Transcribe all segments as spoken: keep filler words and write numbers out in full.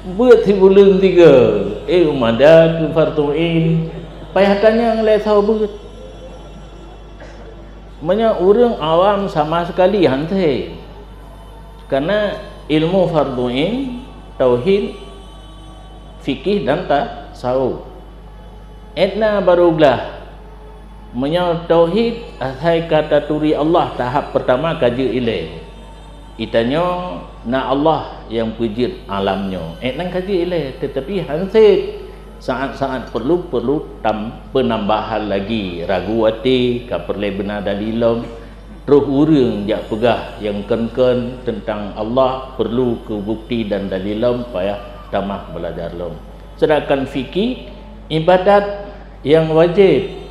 Beuet sibuleuen tiga, eh, umada keu fardhu ain, payah tanyong lé soe beuet. Meunyoe ureuëng awam sama sekali hana sép. Karena ilmu fardhu ain, tauhid, fikih dan tasawuf. Etna baru glah. Meunyoe tauhid, asai ka taturi Allah tahap pertama ka jeuet ilée. Itanyoe na Allah nyang peujeuet alam nyoe. Etna ka jeuet ilée, tetapi hana sép. Saat-saat perlu, perlu tam-, penambahan lagi. Ragu até, ka peureulée beuna dalil lom. Troh ureuëng jak peugah nyang kon-kon teuntang Allah perlu keu bukti dan dalil lom, payah tamah beulajar lom. Sedangkan fikih, ibadat nyang wajéb,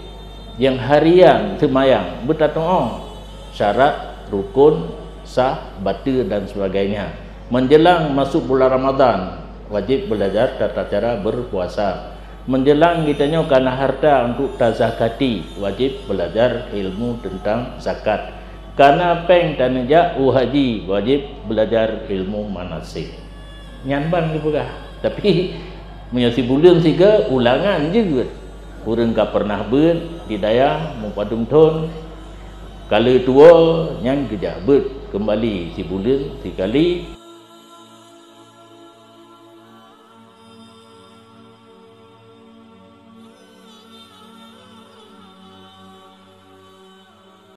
nyang harian, seumayang, beutatu'oh syarat, rukun, sah, bateue dan sebagainya. Menjelang masuk bulan Ramadan, wajéb beulajar tata cara berpuasa. Menjelang geutanyoe kana harta untuk tazakati, wajéb beulajar ilmu teuntang zakat. Kana péng taneujak u haji, wajéb beulajar ilmu manasik. Nyan ban geupeugah. Tapi, meunyoe sibuleuen siga, ulangan jeuet. Ureuëng ka pernah beuet di dayah mupadum thon, ka lheueh tuwoe, nyan geujak beuet keumbali sibuleuen sikali.